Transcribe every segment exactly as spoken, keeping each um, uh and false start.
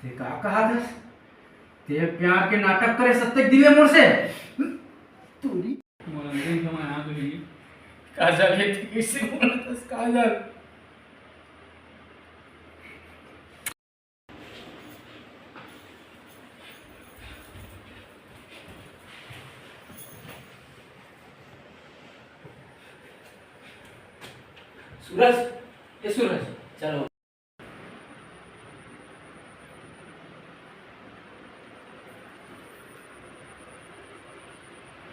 ते का कहा थस? ते प्यार के नाटक करे सत्ते दिले मोर से। तोरी। मोर अंतिम समय आ तो ही। काजल हे, ते कइसे बोलत हस, काजल? सूरज, ए सूरज, चलो।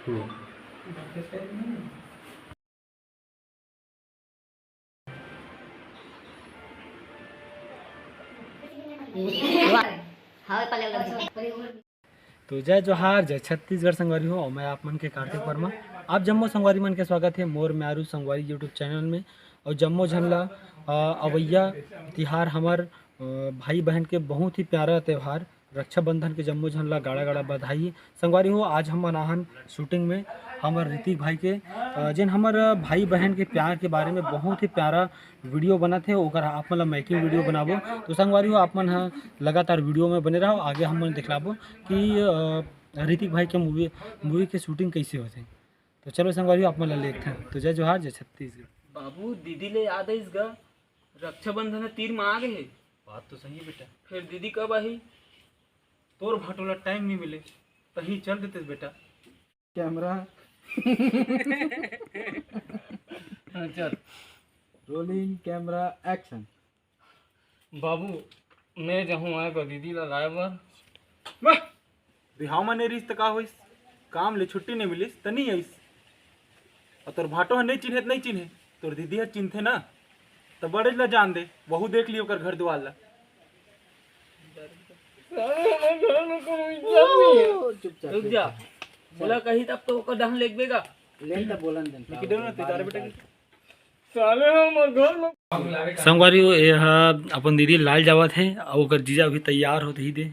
हम्म। तो जय जोहार, जय छत्तीसगढ़ संगवारी हो, और मैं आप मन के कार्तिक वर्मा। आप जम्मो संगवारी मन के स्वागत हे मोर म्यारू संगवारी YouTube चैनल में। और जम्मो झन ला, अ, अवइया तिहार हमर, अ, भाई बहन के बहुत ही प्यारा त्योहार रक्षाबंधन के जम्मो झन ला गाड़ा गाड़ा बधाई। संगवारी हो, आज हमन आहन शूटिंग में हमर ऋतिक भाई के, अ, जेन हमर भाई बहन के प्यार के बारे में बहुत ही प्यारा वीडियो बनत हे, ओकर आप मन ला मेकिंग वीडियो बनाबो। तो संगवारी हो, आप मन ह लगातार वीडियो में बने रहो, आगे हमन दिखलाबो कि, अ, ऋतिक भाई के मूवी, मूवी के शूटिंग कइसे होथे। तो चलो संगवारी हो, आप मन ला लेथन। तो जय जोहार, जय छत्तीसगढ़। बाबू, दीदी ले याद आइस गा, रक्षाबंधन ह तीर म आ गे हे। बात तो सही हे बेटा। फेर दीदी कब आही? तोर भांटो ला टाइम नइ मिले, तहीं चल देतेस बेटा। कैमरा। हाँ, चल। Rolling camera, action. बाबू, मैं जाहूँ आए बर दीदी ला लाए बर। वाह! बिहाव म नइ रिहिस त का होइस? काम ले छुट्टी नइ मिलिस त नइ आइस। अउ तोर भांटो ह नइ चिन्हे त नइ चिन्हे, तोर दीदी ह चिन्हथे ना, त बड़े ल जान दे, वहू देख ली ओकर घर दुआर ला। चुपचाप, रुक जा। चुपचाप। बोला कही तब तो ओकर डहन लेगबे गा। लेन त बोलन देन। निकी डरो ना, ते तारे बेटा की। संगवारी हो, ये हा अपन दीदी लाल जावत हे, अउ ओकर जीजा अभी तैयार होत ही दे।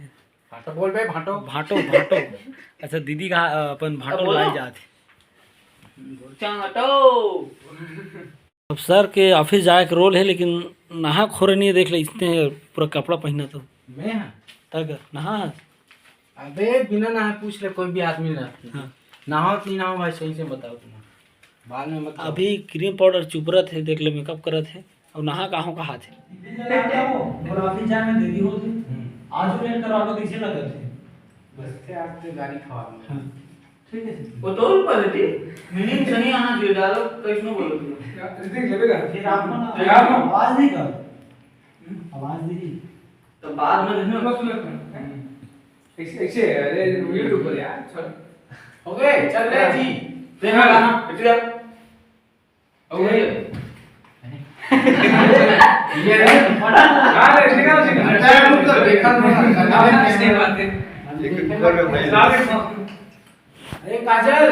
भांटो बोल बे, भांटो। भांटो, भांटो। अच्छा, दीदी का, अ, अपन भांटो बोलो। लाल जात हे। चांटो। अब सर के ऑफिस जाए के रोल हे, लेकिन नहा खोरे नहीं देख ले, इसने पूरा कपड़ा पहना तो। मैं हाँ? तक नहा है? अबे बिना नहा पूछ ले, कोई भी आदमी ना। हाँ। नहाओ कि नहीं नहाओ भाई, सही से बताओ तुम। बाद में मत कहो। अभी क्रीम पाउडर चुपरत हे, देख ले मेकअप करत हे, अउ नहा काहो कहात हे। मोर ऑफिस जाए में देरी होत हे। हम्म। आज लेट करा तो कैसे लगत हे? बस से आज तो गाड़ी खवा दूंगा। हाँ। ठीक है। वो तो ऊपर है जी। मीनिंग सही आना चाहिए, डायलॉग कैसनो बोलो तुम। ऋतिक लेबे का? फिर आप ना यार। आवाज नहीं कर। हम्म। आवाज नहीं। तो बाद में नहीं। बस सुनो, सुनो। ऐसे, ऐसे, अरे, YouTube पर यार, चल। हो गए, चल रहे जी। देखा गाना, इधर आ। हो गए। ये है। हाँ, रे, निकाल, निकाल। अच्छा, रुक तो, देखा तो। हाँ, सही बात है। एक ऊपर में भाई। अरे, काजल,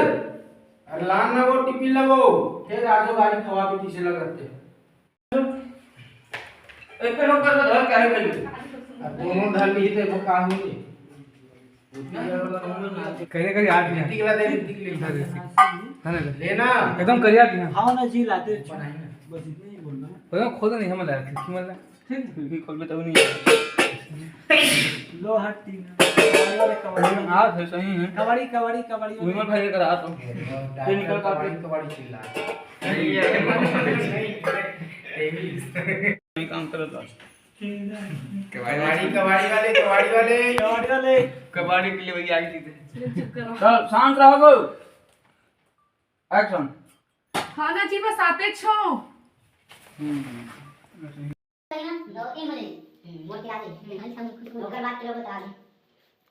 अरे, लान ना वो टिफिन ला वो। फिर राजू गाड़ी खवा भी पीछे लग रखे। एक पे लोग कर दो, क्या है कहीं? अब दोनों धर ली थे, वो काम नहीं। कहीं ना कहीं आ गया। टिक ला दे, टिक ले। इधर, इधर। है ना? लेना। एकदम करिया दिया। हाँ ना जी, लाते हैं। बनाई ना। बस इतना ही बोलना है। पहले खोदा नहीं, हम लाया, खिड़की में लाया। ठीक है, खिड़की खोल के तब नहीं आया। लो हट तीन। अरे कबड्डी। हाँ, फिर सही है। कबड्डी, कबड्डी, कबड्डी। विमल भाई का रहा तो। फिर निकल का कबड्डी, कबड्डी चिल्ला। नहीं काम करत बा। कबाड़ी, कबाड़ी वाले, कबाड़ी वाले। कबाड़ी वाले। कबाड़ी के लिए वही आगे सीधे। चुप करो। चल, शांत रहो गो। एक्शन। हाँ ना जी, बस आते छो। हम्म। दो, ए मले। मोर के आगे। ओकर बाद के लोग बता दे।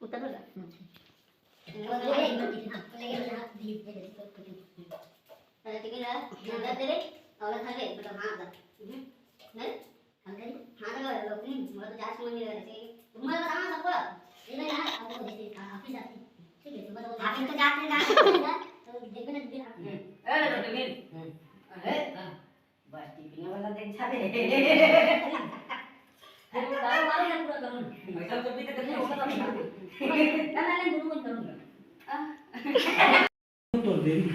उत्तर बोल। अरे, ठीक है, ध्यान रख दे रे, और धर ले, मतलब, हाथ रख। हम्म। नहीं? हम करें? हाथ रख लो, हम्म, मोला तो जांच समझ नहीं रहा है, तुम्हारा बताओ ना सबको। ये नहीं यार, आपको जैसे, आ, आप ही जाते हैं। ठीक है, सुबह तो आप ही तो जाते हैं, जाते हैं, तो देखो ना, देखो। हम्म। ए, डॉक्टर गिल। हम्म। अरे, हाँ। बस टिफिन वाला देख जा रे। अरे, वो दारू मारो ना पूरा करूँ। ऐसा तो भी तो करना होगा ना। ना, ना, ना, गुरु मत करूँगा। तोर देरी।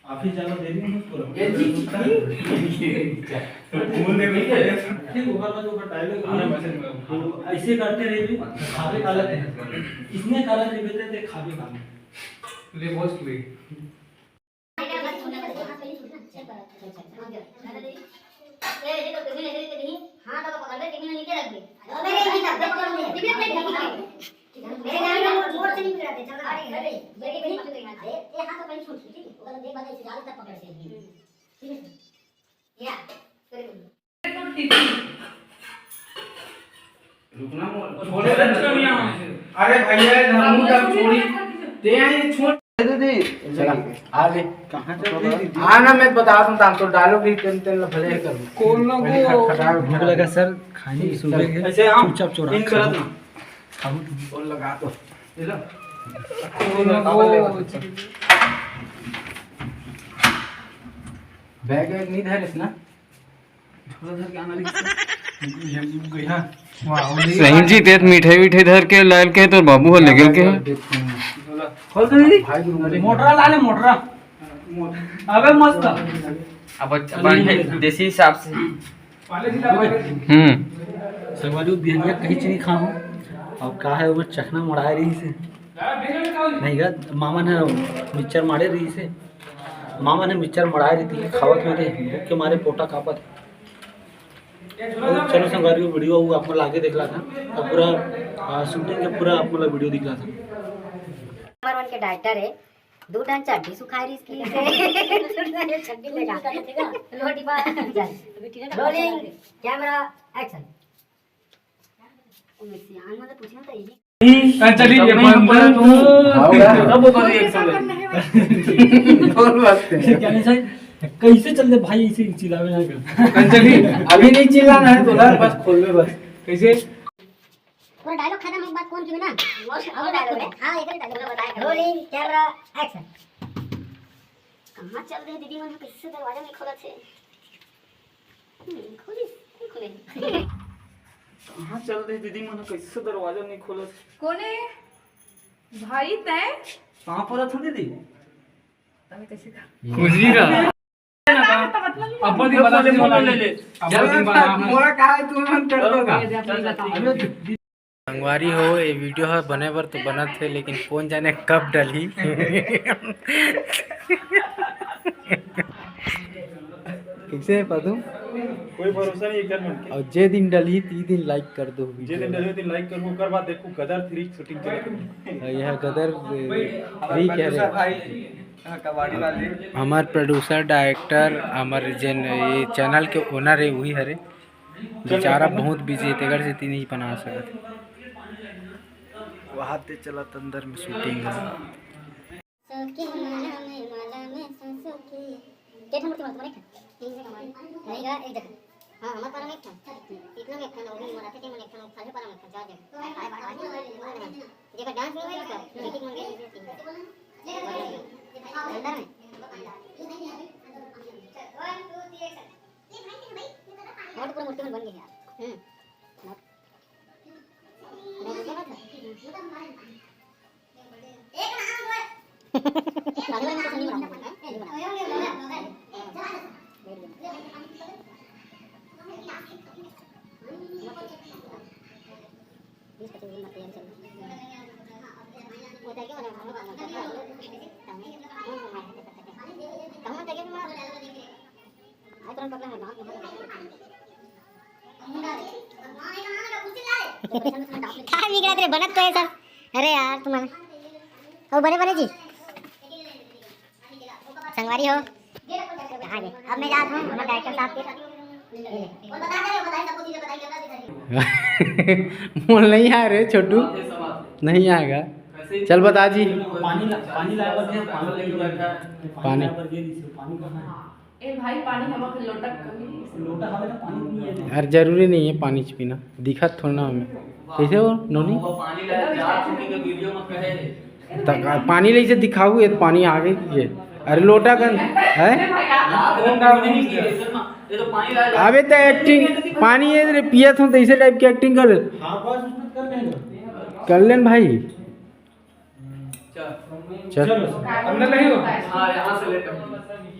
काफी ज्यादा देरी में पूरा। ये जी, जी। बोल दे भैया। ठीक, ऊपर में तो ऊपर डायलॉग है। तो ऐसे करते रहिबे, खाबे काला नहीं। इसने काला नहीं बेचते थे, खाबे काला। ले, बस ले। हाँ, तो पकड़ ले, टिफिन में नीचे रख दे। मेरे टिफिन में मोड़ से नहीं गिरा दे, चल रहा है। ये टिफिन में, ये हाथ तो पहले छूट, ठीक है? वो गलत देख, बाद में इसे जाल तक पकड़ से। ठीक है? या, very good। रुकना मोर, छोड़े मत। अरे भैया, धमू तक छोड़ी। ते आई छोड़। दे दे। चला, आ ले। कहाँ चल रही थी? आ ना, मैं बता दूँ, ताम तो डालो भी तेन तेन भले ही करूँ। कौन लोग पहले वो? खटखटाओ, भूख लगा सर, खाने की सुबह के। ऐसे आओ। चुपचाप चोरा इन खा गलत लो। ना। खाओ तुम। और लगा दो। ये लो। कौन लोग वो? बैग वैग नहीं धरे ना? झोला धर के आना नहीं। ये गया। वाह, वो नहीं। सही जी, ते मिठाई विठाई धर के लायल के तोर बाबू ह लेगेल के। झोला। खोल दे दीदी। भाई गुरु। मोटरा ला ले, मोटरा। मोटरा। अबे मस्त। अब अच्छा, बढ़िया, देसी हिसाब से। हम्म। संगवारी, बिहनिया कहीं चीनी खाहूँ। अब का है, वो चखना मड़ाए रही से। नहीं गा, मामा ने मिक्सचर मारे रही से। मामा ने मिक्सचर मड़ाए रही थी, खावत में थे, भूख के मारे पोटा कापत। तो चलो संगवारी, वीडियो वो आप मन ला आगे देखला था, तो पूरा, आ, शूटिंग के पूरा आप मन ला वीडियो दिखला था। नंबर वन के डाइटर है, दू टन चड्डी सुखाए रहिस की से। चड्डी लेगा। लोटी पर। Rolling, camera, action. ओ, मैं सियान वाला पूछना था, यही। हाँ, चलिए, ये बंद कर दो। हाँ, क्या? अब वो करिए, एक्शन। और बात है। क्या नहीं सर? कैसे चल दे भाई, इसे चिल्लावे ना कर। चलिए, अभी नहीं चिल्लाना है, तो ना, बस खोल दे बस। कैसे? पूरा डायलॉग खत्म होने के बाद कौन चुने ना? और डायलॉग है। हाँ, एक ही डायलॉग। Rolling, camera, action. कहाँ चल रहे दीदी मन, कैसे दरवाजा नहीं खोलत हे? हम्म, खोलिस, नहीं खोले। कहाँ चल रहे दीदी मन, कैसे दरवाजा नहीं खोलत? कोने भाई तैं? कहाँ पर था दीदी? तैं कैसे था? खुशी का। अपन दिन बता, मोला ले ले। अपन दिन बता। मोला कहा है, तू मन कर दो का? संगवारी हो, ये वीडियो ह बने बर तो बनत हे, लेकिन कौन जाने कब डलही। कैसे है पादू? कोई भरोसा नहीं एकर मन के। और जे दिन डलही, ती दिन लाइक कर दो जे दिन वीडियो। डलही, दिन लाइक करो, ओकर बाद देखो गदर थ्री शूटिंग चलत हे। हाँ, यह गदर, ए, भाई, थ्री कह रहे। भाई, हाँ, कबाड़ी वाले। हमार प्रोड्यूसर, डायरेक्टर, हमार जेन ये चैनल के ओनर है, वही हरे। बेचारा बहुत बिजी हे, तेकर से ती नहीं बना सकत। वहाँ ते चलत अंदर में शूटिंग है। सबके माला में, माला में सबके। के ठन मूर्ति मारत तुम्हारे? तीन जगह मारे। नहीं गा, एक जगह। हाँ, हमारे पारा में एक ठन। इतना में एक ठन, वो भी मारा था, के मन एक ठन, खाली पारा में एक ठन, चार जगह। जेकर डांस नहीं हुआ, इसका एडिटिंग बन गया, इसमें तीन जगह। अंदर में। One, two, three, action। और तो पूरा मूर्ति मन बन गए यार। हम्म। काय बिगड़त रे, बनत तो है सब। अरे यार, तुम्हारा। ओ, बने, बने जी। संगवारी हो। कहाँ गए? अब मैं जात हूँ, हमारे डायरेक्टर साहब के। मोल नहीं आ रहे छोटू, नहीं आएगा। चल बता जी। पानी ला-, पानी लाए बर गए, पानी लेके बैठा। पानी पानी। लाए बर गए, पानी कहाँ है? ए भाई, पानी हवा के लोटा कमी। लोटा हवा का पानी नहीं है। यार, जरूरी नहीं है पानी च पीना, दिखत थोड़ा ना हमें। कैसे हो, नोनी? वो पानी ला, जा चुकी के वीडियो में कहे है। त-, पानी ले से दिखाऊ, ये पानी आ गई ये। अरे, लोटा कन है? ए भाई, आप लोग पानी नहीं किए, सर ना। ये तो पानी ला, जा। अबे, तो एक्टिंग, पानी ये रे, पिया था, तो इसे टाइप की एक्टिंग कर। हाँ, बस उसमें कर लेंगे। कर लेन भाई। चल। चल। चलो, अंदर नहीं हो? हाँ, यहाँ से लेकर।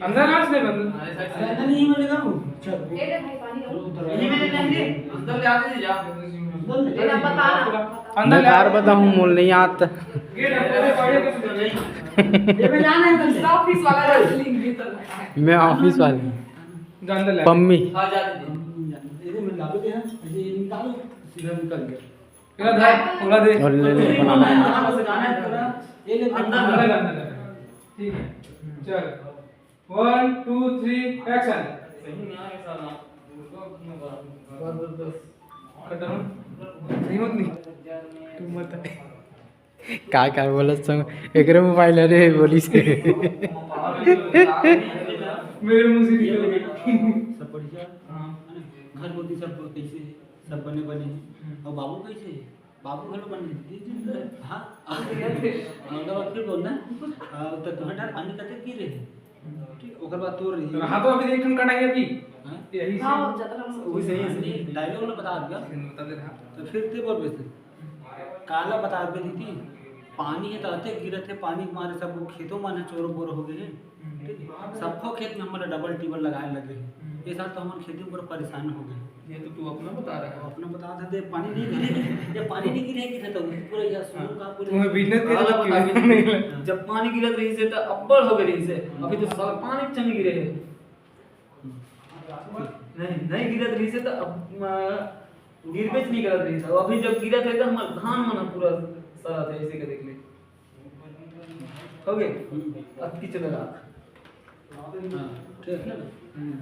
अंदर आ, इसने बंद। अरे, अंदर नहीं मिलेगा वो। चल। ये ले भाई, पानी लो। यही में लेना है रे। अंदर ले आते जा। अंदर ले। तेरा पता ना। अंदर मैं ले कार आ। बताऊं, मोल नहीं आता। गेट अंदर से पड़े तो नहीं। ये में जाना है अंदर से। ऑफिस वाला राज लिंग भी तो। मैं ऑफिस वाली। जा अंदर ले। पम्मी। हाँ, जा दीजिए। ये में ला दो, ये निकालो, सीधा निकल गया। पूरा दे, पूरा दे। और ले ले, बना। आराम से जाना है पूरा। ये ले, अंदर अंदर ले। अंदर ले। ठीक है, चल। One, two, three, action। सही नहीं आ रहा साला। बस, बस, बस। Cut down। सही मत नहीं। तू मत। का, का बोलत संग? एकरे मोबाइल हरे, बोली से। मेरे मुंह से निकल गई। सब बढ़िया? हाँ। घर कोती सब कैसे हे? सब बने बने हे। हम्म। अउ बाबू कैसे हे? बाबू घलो बने हे। हाँ। मतलब अब फिर बोलना। आ, तो तुम्हारे डर पानी कते गिरे हे? ठीक, ओकर बाद तोर रही। रहा तो अभी एक ठन कटाई अभी। हाँ? यही से। हाँ, ज्यादा लंबा वही सही है, सही है। Dialogue वाला बता दिया। बता दे रहा। तो फिर ते बोल बेसे। काला बता दे दीदी, पानी हे तो अतेक गिरत हे, पानी के मारे सब खेतों मन हे चोर बोर हो गए हे। हम्म। ठीक है? सबको खेत में हमन डबल टिबल लगाए लगे हे। हम्म। ये साल तो हमन खेती बर परेशान हो गए। ये तो तू अपना बता रहा है। अपना बता देते, पानी नहीं गिरे, ये पानी नहीं गिरे, गिरे तो पूरा यह सुन का पूरा तुम्हें बिजनेस के काला लिए बता दीजिए। जब पानी गिरत रही से तो अब्बड़ हो गए रही से, अभी तो साला पानी चंग गिरे है। नहीं, नहीं गिरत रही से तो अब, अ, गिरबेच नहीं करत रही से। अभी जब गिरत है तो हमार धान मन पूरा सड़ा थे, इसी का देख ले। हो गए? अतकी चले रहा। हाँ, ठीक है। हम्म।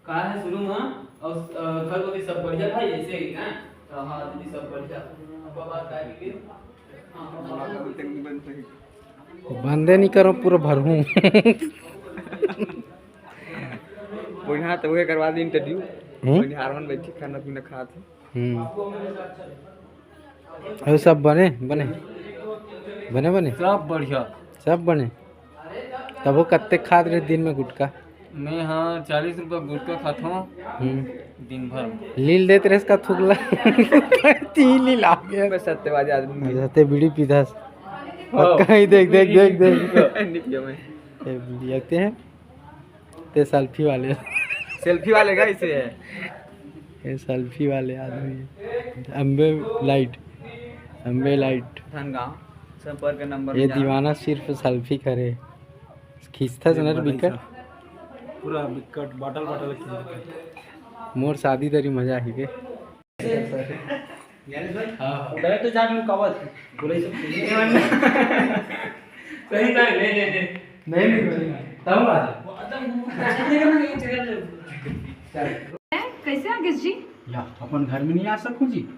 कहा है शुरू में, और, अ, घर को भी सब बढ़िया भाई, ऐसे ही ना? तो हाँ, दीदी सब बढ़िया। आपका बात का है कि हाँ, हाँ, हाँ। बंदे नहीं करो, पूरा भरहूँ। ओइहा तो उहे करवा दे इंटरव्यू। हम्म? ओइहा हारमन बैठी खाना पीना खात हे। हम्म। अउ सब बने, बने? बने, बने? सब बढ़िया। सब बने? तब वो कत्ते खात रहे दिन में गुटखा? मैं हाँ चालीस रुपया गुटखा खात हूँ हम्म। दिन भर में। लील देत रहे इसका थुकला। तीन लील आ गया। मैं सत्यवादी आदमी हूँ। अच्छा, ते बीड़ी पीथस। हाँ। पक्का ही देख, देख, देख, देख। नहीं पिया मैं। ये बीड़ी रखते हैं। ते सेल्फी वाले। सेल्फी वाले का इसे है। ये सेल्फी वाले आदमी है। Ambe light, Ambe light. धनगांव संपर्क नंबर ये में जाना। दीवाना सिर्फ सेल्फी करे। खींचता से नर बिकट। पूरा बिकट, बाटल, बाटल खींचता। मोर शादी तरी मजा ही के। ज्ञानेश भाई? हाँ, हाँ। उधर तो जाके लुकावत है। बोले सब सही था, ले, ले, ले। नहीं, नहीं, नहीं। तब आ जा। वो एकदम वो अच्छा जगह में नहीं, जगह ले। चल। हैं? कैसे आ गए जी? या, अपन घर में नहीं आ सकूं जी?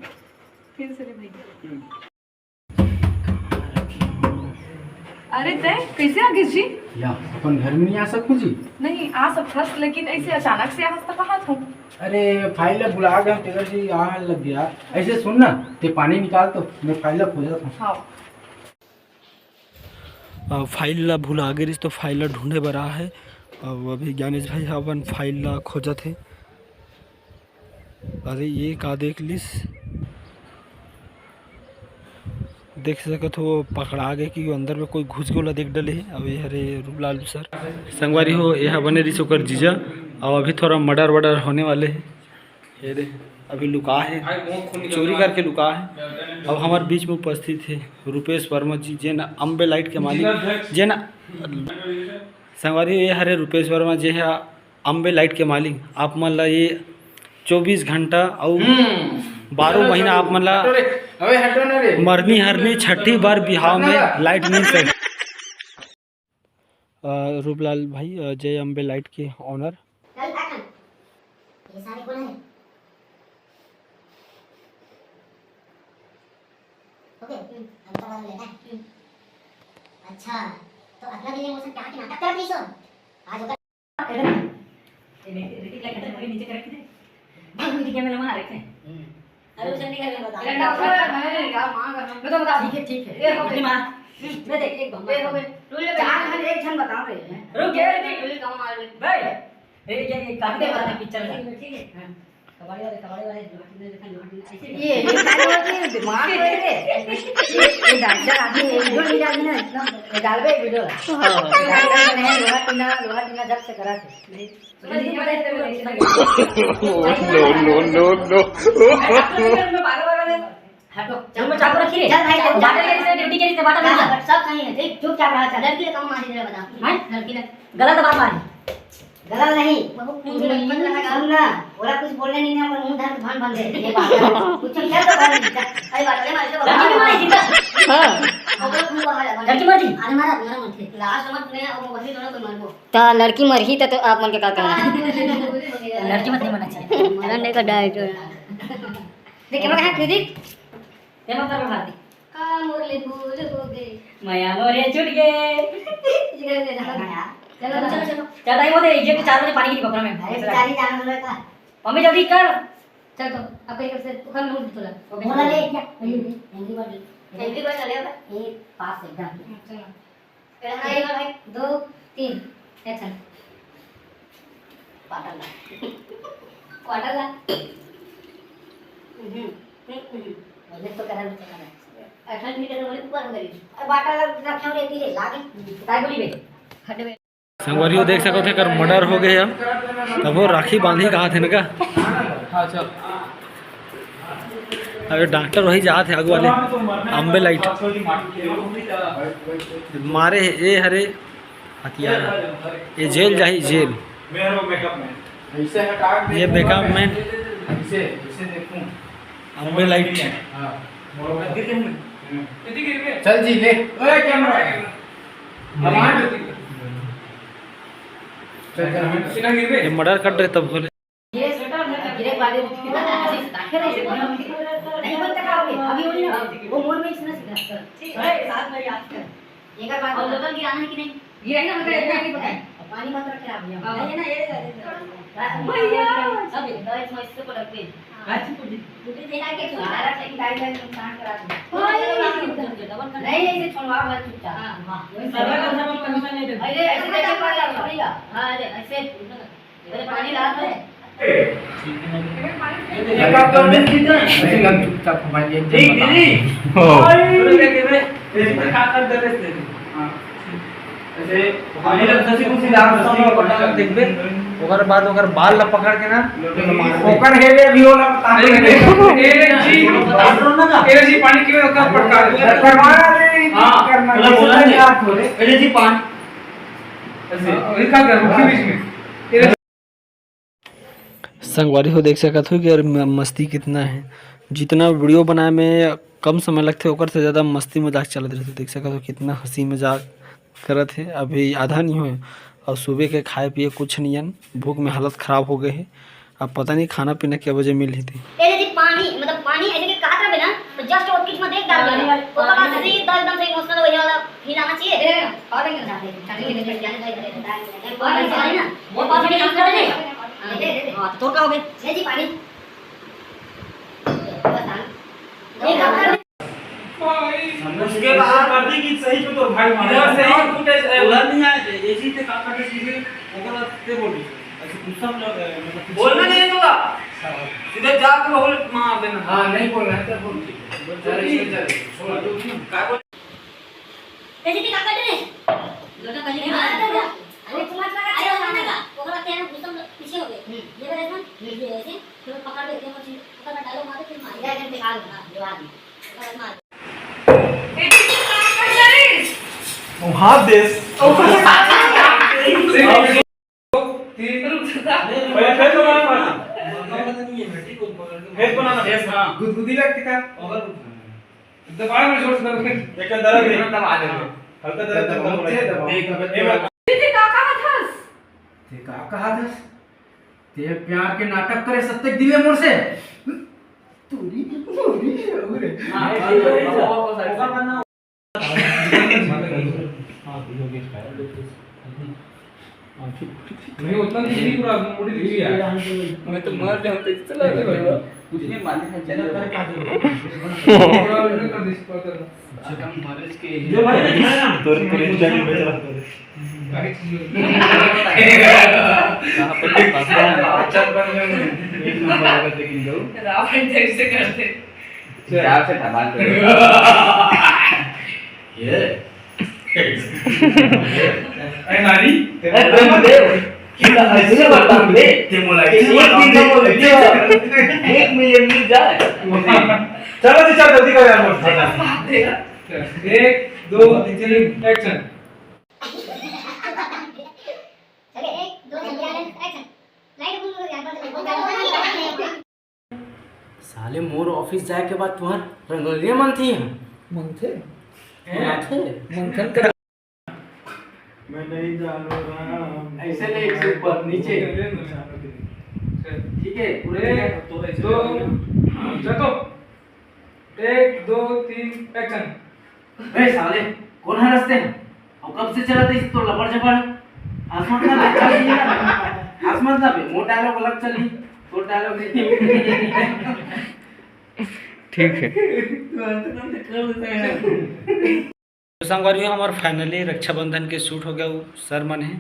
फिर से रे भाई। अरे तय कैसे आ गए जी? या, अपन घर में नहीं आ सकूं जी? नहीं, आ सकथस, लेकिन ऐसे अचानक से आ सकता कहाँ था? अरे, फाइल ला भुला गया, तेकर से यहाँ लग गया। ऐसे सुन ना, ते पानी निकाल तो, मैं फाइल ला खोजत हूँ। हाँ। अ, फाइल ला भुला गे रिस तो फाइल ला ढूंढे बर आ है। अब अभी ज्ञानेश भाई ह अपन फाइल ला खोजत हे। अरे ये का देख लिस, देख सकत हो पकड़ा गे कि अंदर में कोई घुस गे ओला देख डले हे। अब ये हरे रूपलाल सर संगवारी हो, ये ह बने रिस ओकर जीजा। अब अभी थोड़ा मर्डर वर्डर होने वाले हे। ये दे, अभी लुका है, चोरी करके लुका है। अब हमारे बीच में उपस्थित है रूपेश वर्मा जी, जेन अम्बे लाइट के मालिक, जेन संगवारी, ये हरे रूपेश वर्मा जे है अम्बे लाइट के मालिक। आप मन ला ये चौबीस घंटा अउ हम्म। बारह महीना आप मन ला हटो रे, अबे हटो ना रे। मरनी हरनी छठी बार बिहाव में लाइट मिल सके। अ, रूपलाल भाई, अ, जय अम्बे लाइट के ओनर। चल, action। ये सारे कौन है? OK, हम्म। अब तो बदल लेता है। हम्म। अच्छा, तो अतना दिन ले मोर संग प्यार के नाटक करत रहिस हो? आज ओकर इधर ना। ये ऋतिक, ऋतिक लाइक करके नीचे करके दे। भाग, नीचे कैमरा में आ रखे हैं। हम्म। अरे, उसे नहीं करना बता। अरे, डॉक्टर है, क्या माँ का नाम? मैं तो बता। ठीक है, ठीक है। ये हो गई। अपनी माँ। हम्म। मैं देख, एक बार ये हो गई। तू ये चार बता। जन एक जन बता रहे हैं। रुक, ये ऋतिक। तू ये कहाँ मार ले? भाई। ए, ये, ये काफी देर बाद पिक्चर में। ठीक है, ठीक है। हाँ। कबाड़ी वाले, कबाड़ी वाले, लोहा टीना, लोहा टीना, ऐसे ये, ये क्या होती है? दिमाग में ये, ये, ये डॉक्टर आदमी, ये वीडियो नहीं डालनी ना, इतना निकाल दे वीडियो। हाँ। डॉक्टर में है, लोहा टीना, लोहा टीना जब से करा थे। नहीं। No, no, no, no। हटो, चल, मैं चाकू रखी है। चल भाई, चल, बाटा के लिए, ड्यूटी के लिए, बाटा के लिए। सब सही है, देख, चुपचाप रहा, चल। लड़की का काम आज इधर बता। हैं? लड़की ने गलत बात मारी। गलत नहीं। बहुत खून से लगी है। सुन ना, ओला कुछ बोलने नहीं ना, पर मुंह धर के भान बांध दे। ये बात है। कुछ क्या तो भान नहीं। अरे बात है, मार दे। लड़की की मारी थी क्या? हाँ। ओकरा खून बहा लगा। लड़की मारी? अरे मारा, मारा मत थे। लास्ट मत में, अब वही दोनों को मारबो। त लड़की मरही त, त आप मन के का कहना? लड़की मत नहीं मरना चाहिए। मरने का डाइट हो रहा है। देख, मैं कहा, दीदी, ये मत कर, मार दे। का मोर ले भूल हो गए। मया मोरे छूट गए। इधर दे ना। चलो, चलो, चलो। चल, टाइम हो दे, ये तो चार बजे पानी की कपड़ा में। अरे, बेचारी जाना बोला था। मम्मी, जल्दी कर। चल तो, अब कहीं से उखल लूं थोड़ा। बोला ले, क्या? Angry Bird। Angry Bird चले अब। ये पास एकदम। चलो। पहला एक, दो, तीन, action। क्वार्टर ला। क्वार्टर ला। हम्म, हम्म, हम्म। अभी तो करा, तो करा। अठारह मीटर वाले ऊपर हो गई। अब बाटा रखे हो रहती है, लागे। काय बोली बे? हट बे। संगवारी हो देख सकत हे, एकर मर्डर हो गए हे। तब वो राखी बांधी कहा थे ना का? हाँ, चल। अबे डॉक्टर वही जात हे, आगू वाले अम्बे लाइट। मारे हे, ए हरे हथियार। ये जेल जाही, जेल। ये मेकअप मैन। अम्बे लाइट। हाँ। चल जी, ले। ओए, कैमरा। चल, चल। ये मर्डर कर रहे तब बोले। ये गिरे वाले नहीं बनता का अभी? अभी बोली ना, वो मोड़ में इसने सीधा। अरे, साथ में याद कर। एक बार और बोतल गिराना है कि नहीं? गिराई ना, मतलब, एक बार ही पकड़। पानी मत रखे आप यहाँ। हाँ, ये ना, ये ले, ले, ले। भैया। अभी, दस में इससे पलट गई। हाँ। आज पूरी। पूरी देना के क्यों? सारा टाइम गाड़ी में नुकसान करा दो। हाँ, ये नहीं, नहीं, नहीं, डबल कर। नहीं, नहीं, इसे छोड़वा, बस चुपचाप। हाँ, हाँ। वही सारा का सामान कमीशन नहीं देते। अरे, ऐसे कैसे पकड़ रहा है? हाँ, अरे, ऐसे। अरे, पानी ला दे। एक आप तो मिस कितना है? ऐसे लग चुपचाप हमारे लिए एकदम ठीक, बताओ। दीदी। हो। अरे, देख, देख, देख, ऐसे तो खा कर दे देते हैं। हाँ। ऐसे पानी लग, जैसे कुछ डाल दो, सब लोग बता देख बे। ओकर बाद ओकर बाल ला पकड़ के ना, ओकर हेले भी होला, ताकि ए, ए, जी, ए, जी, पानी की ओकर पटका दे। करवा दे, हाँ, करना, बोला, बोला जैसे नहीं। आप बोले। ए, जी, पानी। ऐसे। हाँ, ये क्या कर, रुकी बीच में। संगवारी हो देख सकत हो कि यार म-, मस्ती कितना है। जितना वीडियो बनाए में कम समय लगथे, ओकर से ज़्यादा मस्ती मजाक चलत रहथे। देख सकत हो कितना हंसी मजाक करत हे। अभी आधा नहीं होए और सुबह के खाए पिए कुछ नहीं है, भूख में हालत खराब हो गए है। अब पता नहीं खाना पीना क्या बजे मिलही ते। ए दीदी, पानी, मतलब, पानी ऐसे के कहत रहबे ना, तो just वो किच में देख डाल दे। ओकर बाद सीधा एकदम से इमोशनल हो जाला। हिलाना चाहिए। ए, और एक जाते हैं। चलिए, चलिए, चलिए, चलिए, चलिए। और एक जाते हैं ना, वो पास में काम करते हैं। हाँ, दे, दे, दे। हाँ, तो तोर का हो गए? ले जी पानी। बस, हाँ। एक हफ्ता में उसके बाद कर दी कि सही में तो भाई मारा। इधर से ही फुटेज, ए, उधर नहीं आए थे, एसी से काका के सीधे, ओकर बाद ते बोल दी। अच्छा, गुस्सा में, ए, मतलब, बोलना नहीं है तो का? हाँ। सीधे जाके वो मार देना। हाँ, नहीं बोलना है तो बोल दीजिए। चल, चल, चल, छोड़ दो। का बोल? कैसे थे काका रे? लोटा पहले नहीं मारा था। अरे, तुम्हारा अरे, वो नहीं था। ओकरा तेरा गुस्सा में पीछे हो गए। हम्म। ये वाला था, हम्म। ये ऐसे, फिर पकड़ के, ये मशीन, पकड़ के डालो, मारो, फिर मारो। इधर से निकाल, हाँ, दीवार में। पकड़, मार। वो हाथ दे। पहले फेस बनाना पड़ता। फेस बनाना। फेस, हाँ। गुदगुदी लगती का? दबा में जोर से दबा। एक दर्द नहीं। दबा दे। हाँ। हल्का दर्द दबा, दबा। दबा। देख, दबा। एक बार। ते का कहा थस? ते का कहा थस? ते प्यार के नाटक करे सत्ते दिले मोर से। तोरी, तोरी, अरे। हाँ, हाँ, हाँ, हाँ, हाँ। नहीं, उतना नहीं, पूरा मोटी दिखी है। मैं तो मर जाऊँ, तो चला जाऊँ। कुछ नहीं मालूम है, चलो। जो भाई, तोर तोर इंस्टा में चला। कहाँ पर पास है? एक नंबर का लेकिन दो। रावण जैसे करते। हिसाब से धमाल करो। ये। ए नारी, ए, प्रेम देव, ये तो ऐसे बता दे। ते मोला एक दिन का बोल दे। एक मिलियन मिल जाए। चलो जी, चल जल्दी करो यार, बोल। एक, दो, तीन, एक्शन। साले, मोर ऑफिस जाए के बाद तुहर रंगोलिया मनथे। मनथे? मनथे? मंथन कर। मैं नहीं जानू राम। ऐसे ले, एक से ऊपर, नीचे। ठीक है, पूरे एक, दो, चलो। एक, दो, तीन, एक्शन। ए साले, कौन है रास्ते में? और कब से चला था इस तो लबर जबर? आसमान ना बे, चल नहीं ना। आसमान ना बे, मोर डायलॉग अलग चली, तो डायलॉग नहीं। ठीक है। तो संगवारी हो, हमर फाइनली रक्षाबंधन के शूट हो गया, वो सर मन है।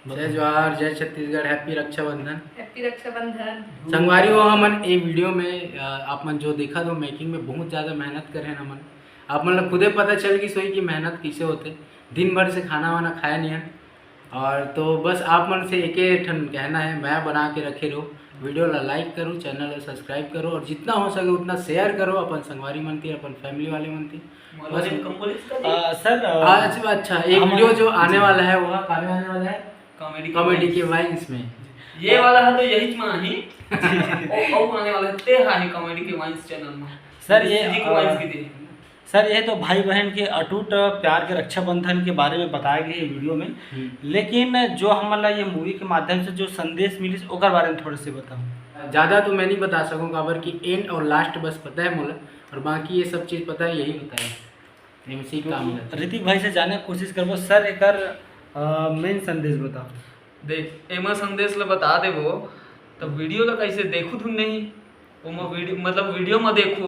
जय जोहार, जय छत्तीसगढ़, हैप्पी रक्षाबंधन। हैप्पी रक्षाबंधन। संगवारी हो, हमन ए वीडियो में अ, आप मन जो देखा तो मेकिंग में बहुत ज़्यादा मेहनत करे हैं हमन। आप मन ला खुदे पता चल गई सोई कि मेहनत कैसे होते। दिन भर से खाना वाना खाया नहीं है। और तो बस आप मन से एक ठन कहना है, मैं बना के रखे रहो, वीडियो ला लाइक करो, चैनल ला सब्सक्राइब करो और जितना हो सके उतना शेयर करो अपन संगवारी मन के, अपन फैमिली वाले मन के। बस कम बोले इसका जी। आ, सर आ, आज अच्छा एक हम- वीडियो जो आने वाला है वो कहाँ में आने वाला है? कॉमेडी कॉमेडी के वाइंस में। ये वाला है तो यही माँ ही। और आने वाला है ते हाँ ही कॉमेडी के वाइंस चैनल में। सर, ये, जी के आ, वाइंस की थी। सर, ये तो भाई बहन के अटूट प्यार के रक्षाबंधन के बारे में बताया गया है वीडियो में। लेकिन जो हमला ये मूवी के माध्यम से जो संदेश मिलिस, ओकर बारे में थोड़े से बताओ। ज़्यादा तो मैं नहीं बता सकूँ, काबर कि एंड और लास्ट बस पता है मोला, और बाकी ये सब चीज़ पता है, यही होता है एमसी काम रहता है। ऋतिक भाई से जाने के कोशिश करबो सर, एकर मेन संदेश बताओ। देख, एमा संदेश ला बता देबो, तो वीडियो ला कैसे देखू तुम नहीं, ओमा वीडियो, मतलब वीडियो में देखू।